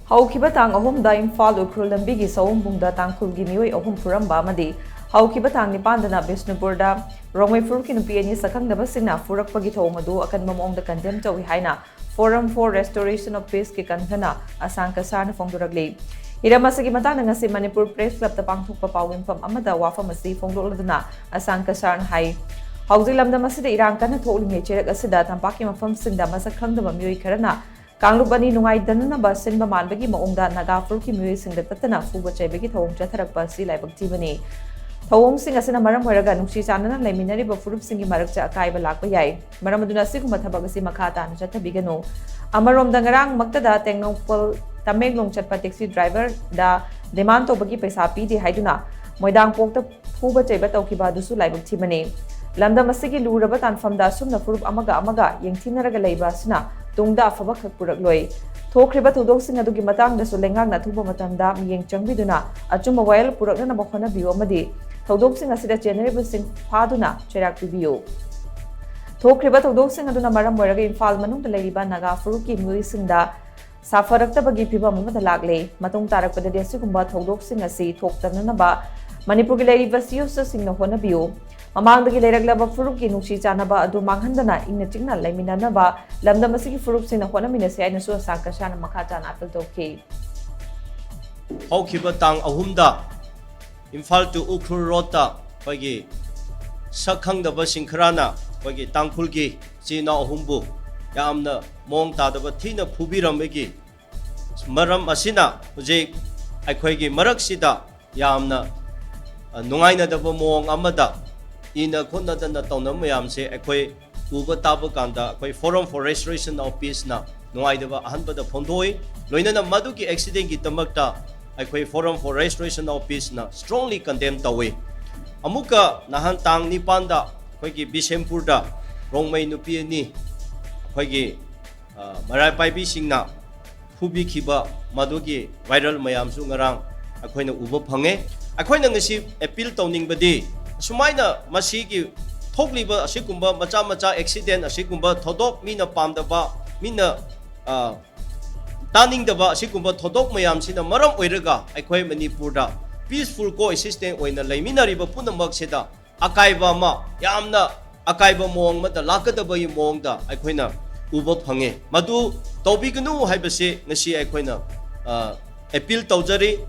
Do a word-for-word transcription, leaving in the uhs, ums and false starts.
ꯍꯧꯈꯤꯕ ꯇꯥꯡ ꯑꯍꯨꯝꯗ ꯏꯝꯐꯥꯜ ꯎꯈ꯭ꯔꯨꯜ ꯂꯝꯕꯤꯒꯤ ꯁꯑꯣꯝꯕꯨꯡꯗ ꯇꯥꯡꯈꯨꯜꯒꯤ ꯃꯤꯑꯣꯏ ꯑꯍꯨꯝ ꯐꯨꯔꯝꯕ ꯑꯃꯗꯤ ꯍꯧꯈꯤꯕ ꯇꯥꯡ ꯅꯤꯄꯥꯟꯗꯅ ꯕꯤꯁꯅꯨꯄꯨꯔꯗ ꯔꯣꯡꯃꯩ ꯐꯨꯔꯨꯞꯀꯤ ꯅꯨꯄꯤ ꯑꯅꯤ ꯁꯛꯈꯪꯗꯕꯁꯤꯡꯅ ꯐꯨꯔꯛꯄꯒꯤ ꯊꯧꯑꯣꯡ ꯑꯗꯨ ꯑꯀꯟꯕ ꯃꯑꯣꯡꯗ ꯀꯟꯗꯦꯝ ꯇꯧꯏ ꯍꯥꯏꯅ Forum for Restoration of Peace ꯀꯤ ꯀꯟꯚꯦꯅꯔ ꯑꯁꯥꯡ ꯀꯁꯥꯔꯅ ꯐꯣꯡꯗꯣꯔꯛꯂꯤ꯫ ꯍꯤꯔꯝ ꯑꯁꯤꯒꯤ ꯃꯇꯥꯡꯗ ꯉꯁꯤ ꯃꯅꯤꯄꯨꯔ ꯄ꯭ꯔꯦꯁ ꯀ꯭ꯂꯕꯇ ꯄꯥꯡꯊꯣꯛꯄ ꯄꯥꯎ ꯃꯤꯐꯝ ꯑꯃꯗ ꯋꯥꯐꯝ ꯑꯁꯤ ꯐꯣꯡꯗꯣꯛꯂꯗꯨꯅ ꯑꯁꯥꯡ ꯀꯁꯥꯔꯅ ꯍꯥꯏ, ꯍꯧꯖꯤꯛ ꯂꯝꯗꯝ ꯑꯁꯤꯗ ꯏꯔꯥꯡ ꯀꯟꯅ ꯊꯣꯛꯂꯤꯉꯩ ꯆꯩꯔꯛ ꯑꯁꯤꯗ ꯇꯝꯄꯥꯛꯀꯤ ꯃꯐꯝꯁꯤꯡꯗ ꯃꯁꯛ ꯈꯪꯗꯕ ꯃꯤꯑꯣꯏ ꯈꯔꯅ ꯀꯥꯡꯂꯨꯞ ꯑꯅꯤ ꯅꯨꯡꯉꯥꯏꯗꯅꯅꯕ ꯁꯤꯟꯕ ꯃꯥꯟꯕꯒꯤ ꯃꯑꯣꯡꯗ ꯅꯥꯒꯥ ꯐꯨꯔꯨꯞꯀꯤ ꯃꯤꯑꯣꯏꯁꯤꯡꯗ ꯇꯠꯇꯅ ꯐꯨꯕ ꯆꯩꯕꯒꯤ ꯊꯧꯑꯣꯡ ꯆꯠꯊꯔꯛꯄ ꯑꯁꯤ ꯂꯥꯏꯕꯛ ꯊꯤꯕꯅꯤ꯫ ꯊꯧꯑꯣꯡꯁꯤꯡ ꯑꯁꯤꯅ ꯃꯔꯝ ꯑꯣꯏꯔꯒ ꯅꯨꯡꯁꯤ ꯆꯥꯟꯅꯅ ꯂꯩꯃꯤꯟꯅꯔꯤꯕ ꯐꯨꯔꯨꯞꯁꯤꯡꯒꯤ ꯃꯔꯛꯇ ꯑꯀꯥꯏꯕ ꯂꯥꯛꯄ ꯌꯥꯏ꯫ ꯃꯔꯝ ꯑꯗꯨꯅ ꯑꯁꯤꯒꯨꯝꯕ ꯊꯕꯛ ꯑꯁꯤ ꯃꯈꯥ ꯇꯥꯅ ꯆꯠꯊꯕꯤꯒꯅꯨ꯫ ꯑꯃꯔꯣꯝꯗ ꯉꯔꯥꯡꯃꯛꯇꯗ ꯇꯦꯡꯅꯧꯄꯜ ꯇꯃꯦꯡꯂꯣꯡ ꯆꯠꯄ ꯇꯦꯛꯁꯤ ꯗ꯭ꯔꯥꯏꯚꯔꯗ ꯗꯤꯃꯥꯟ ꯇꯧꯕꯒꯤ ꯄꯩꯁꯥ ꯄꯤꯗꯦ ꯍꯥꯏꯗꯨꯅ ꯃꯣꯏꯗꯥꯡꯄꯣꯛꯇ ꯐꯨꯕ ꯆꯩꯕ ꯇꯧꯈꯤꯕ ꯑꯗꯨꯁꯨ ꯂꯥꯏꯕꯛ ꯊꯤꯕꯅꯤ꯫ ꯂꯝꯗꯝ ꯑꯁꯤꯒꯤ ꯂꯨꯔꯕ ꯇꯥꯟꯐꯝꯗ ꯑꯁꯨꯝꯅ ꯐꯨꯔꯨꯞ ꯑꯃꯒ ꯑꯃꯒ ꯌꯦꯡꯊꯤꯅꯔꯒ ꯂꯩꯕ ꯑꯁꯤꯅ ꯇꯨꯡꯗ ꯑꯐꯕ ꯈꯛ ꯄꯨꯔꯛꯂꯣꯏ꯫ ꯊꯣꯛꯈ꯭ꯔꯤꯕ ꯊꯧꯗꯣꯛꯁꯤꯡ ꯑꯗꯨꯒꯤ ꯃꯇꯥꯡꯗꯁꯨ ꯂꯩꯉꯥꯛꯅ ꯑꯊꯨꯕ ꯃꯇꯝꯗ ꯃꯤꯠꯌꯦꯡ ꯆꯪꯕꯤꯗꯨꯅ ꯑꯆꯨꯝꯕ ꯋꯥꯌꯦꯜ ꯄꯨꯔꯛꯅꯅꯕ ꯍꯣꯠꯅꯕꯤꯌꯨ ꯑꯃꯗꯤ ꯊꯧꯗꯣꯛꯁꯤꯡ ꯑꯁꯤꯗ ꯆꯦꯟꯅꯔꯤꯕꯁꯤꯡ ꯐꯥꯗꯨꯅ ꯆꯩꯔꯥꯛ ꯄꯤꯕꯤꯌꯨ꯫ ꯊꯣꯛꯈ꯭ꯔꯤꯕ ꯊꯧꯗꯣꯛꯁꯤꯡ ꯑꯗꯨꯅ ꯃꯔꯝ ꯑꯣꯏꯔꯒ ꯏꯝꯐꯥꯜ ꯃꯅꯨꯡꯗ ꯂꯩꯔꯤꯕ ꯅꯥꯒꯥ ꯐꯨꯔꯨꯞꯀꯤ ꯃꯤꯑꯣꯏꯁꯤꯡꯗ ꯁꯥꯐꯔꯛꯇꯕꯒꯤ ꯐꯤꯚꯝ ꯑꯃꯗ ꯂꯥꯛꯂꯦ꯫ ꯃꯇꯨꯡ ꯇꯥꯔꯛꯄꯗꯗꯤ ꯑꯁꯤꯒꯨꯝꯕ ꯊꯧꯗꯣꯛꯁꯤꯡ ꯑꯁꯤ ꯊꯣꯛꯇꯅꯅꯕ ꯃꯅꯤꯄꯨꯔꯒꯤ ꯂꯩꯔꯤꯕ ꯁꯤꯑꯣꯁꯤꯁꯤꯡꯅ ꯍꯣꯠꯅꯕꯤꯌꯨ꯫ ꯃꯃꯥꯡꯗꯒꯤ ꯂꯩꯔꯛꯂꯕ ꯐꯨꯔꯨꯞꯀꯤ ꯅꯨꯡꯁꯤ ꯆꯥꯟꯅꯕ ꯑꯗꯨ ꯃꯥꯡꯍꯟꯗꯅ ꯏꯪꯅ ꯆꯤꯛꯅ ꯂꯩꯃꯤꯟꯅꯅꯕ ꯂꯝꯗꯝ ꯑꯁꯤꯒꯤ ꯐꯨꯔꯨꯞꯁꯤꯡꯅ ꯍꯣꯠꯅꯃꯤꯟꯅꯁꯤ ꯍꯥꯏꯅꯁꯨ ꯑꯁꯥꯡ ꯀꯁꯥꯔꯅ ꯃꯈꯥ ꯇꯥꯅ ꯑꯥꯄꯤꯜ ꯇꯧꯈꯤ꯫ ꯍꯧꯈꯤꯕ ꯇꯥꯡ ꯑꯍꯨꯝꯗ ꯏꯝꯐꯥꯜ to ꯎꯈ꯭ꯔꯨꯜ ꯔꯣꯗꯇ ꯑꯩꯈꯣꯏꯒꯤ ꯁꯛ ꯈꯪꯗꯕꯁꯤꯡ ꯈꯔꯅ ꯑꯩꯈꯣꯏꯒꯤ ꯇꯥꯡꯈꯨꯜꯒꯤ ꯏꯆꯤꯜ ꯏꯅꯥꯎ ꯑꯍꯨꯝꯕꯨ ꯌꯥꯝꯅ ꯃꯑꯣꯡ ꯇꯥꯗꯕ ꯊꯤꯅ ꯐꯨꯕꯤꯔꯝꯕꯒꯤ ꯃꯔꯝ ꯑꯁꯤꯅ ꯍꯧꯖꯤꯛ ꯑꯩꯈꯣꯏꯒꯤ ꯃꯔꯛꯁꯤꯗ ꯌꯥꯝꯅ ꯅꯨꯡꯉꯥꯏꯅꯗꯕ ꯃꯑꯣꯡ ꯑꯃꯗ ꯏꯅ ꯈꯣꯠꯅꯗꯅ ꯇꯧꯅꯕ ꯃꯌꯥꯝꯁꯦ ꯑꯩꯈꯣꯏ ꯎꯕ ꯇꯥꯕ ꯀꯥꯟꯗ ꯑꯩꯈꯣꯏ Forum for Restoration of Peaceꯅ ꯅꯨꯡꯉꯥꯏꯇꯕ ꯑꯍꯥꯟꯕꯗ ꯐꯣꯡꯗꯣꯛꯏ꯫ ꯂꯣꯏꯅꯅ ꯃꯗꯨꯒꯤ ꯑꯦꯛꯁꯤꯗꯦꯟꯒꯤꯗꯃꯛꯇ ꯑꯩꯈꯣꯏ Forum for Restoration of Peaceꯅ strongly condemn ꯇꯧꯏ꯫ ꯑꯃꯨꯛꯀ ꯅꯍꯥꯟ ꯇꯥꯡ ꯅꯤꯄꯥꯟꯗ ꯑꯩꯈꯣꯏꯒꯤ ꯕꯤꯁꯦꯝꯄꯨꯔꯗ ꯔꯣꯡꯃꯩ ꯅꯨꯄꯤ ꯑꯅꯤ ꯑꯩꯈꯣꯏꯒꯤ ꯃꯔꯥꯏ ꯄꯥꯏꯕꯤꯁꯤꯡꯅ ꯐꯨꯕꯤꯈꯤꯕ ꯃꯗꯨꯒꯤ viral ꯃꯌꯥꯝꯁꯨ ꯉꯔꯥꯡ ꯑꯩꯈꯣꯏꯅ ꯎꯕ ꯐꯪꯉꯦ꯫ ꯑꯩꯈꯣꯏꯅ ꯉꯁꯤ ꯑꯦꯄꯤꯜ ꯇꯧꯅꯤꯡꯕꯗꯤ ꯑꯁꯨꯃꯥꯏꯅ ꯃꯁꯤꯒꯤ ꯊꯣꯛꯂꯤꯕ ꯑꯁꯤꯒꯨꯝꯕ ꯃꯆꯥ ꯃꯆꯥ ꯑꯦꯛꯁꯤꯗꯦꯟ ꯑꯁꯤꯒꯨꯝꯕ ꯊꯧꯗꯣꯛ ꯃꯤꯅ ꯄꯥꯝꯗꯕ ꯃꯤꯅ ꯇꯥꯅꯤꯡꯗꯕ ꯑꯁꯤꯒꯨꯝꯕ ꯊꯧꯗꯣꯛ ꯃꯌꯥꯝꯁꯤꯅ ꯃꯔꯝ ꯑꯣꯏꯔꯒ ꯑꯩꯈꯣꯏ ꯃꯅꯤꯄꯨꯔꯗ peaceful coexistence ꯑꯣꯏꯅ ꯂꯩꯃꯤꯟꯅꯔꯤꯕ ꯄꯨꯝꯅꯃꯛꯁꯤꯗ ꯑꯀꯥꯏꯕ ꯑꯃ, ꯌꯥꯝꯅ ꯑꯀꯥꯏꯕ ꯃꯑꯣꯡ ꯑꯃꯗ ꯂꯥꯛꯀꯗꯕꯒꯤ ꯃꯑꯣꯡꯗ ꯑꯩꯈꯣꯏꯅ ꯎꯕ ꯐꯪꯉꯦ꯫ ꯃꯗꯨ ꯇꯧꯕꯤꯒꯅꯨ ꯍꯥꯏꯕꯁꯤ ꯉꯁꯤ ꯑꯩꯈꯣꯏꯅ, ꯑ, appeal ꯇꯧꯖꯔꯤ꯫